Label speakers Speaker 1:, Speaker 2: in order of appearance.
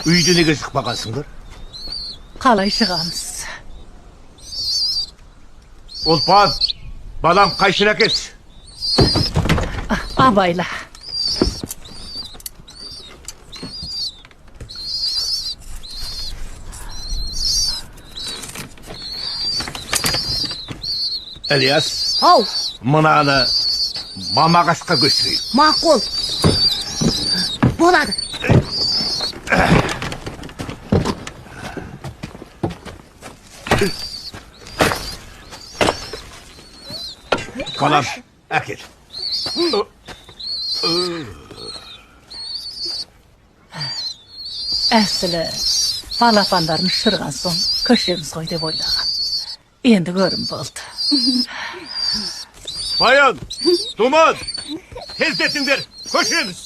Speaker 1: Үйде неге шықпағансыңдар?
Speaker 2: Қалай шығамыз?
Speaker 1: Ұлпан, балам, қайшыны әкелші.
Speaker 2: Абайла.
Speaker 1: Ілияс,
Speaker 3: Ау,
Speaker 1: мынаны мамағашқа көшірейік.
Speaker 3: Мақұл. Болады.
Speaker 1: Балам, әкел.
Speaker 2: Әсілі балапандарын ұшырған соң көшеміз ғой деп ойлаған. Енді көрім болды.
Speaker 1: Баян, Думан, тездетіңдер, көшеміз.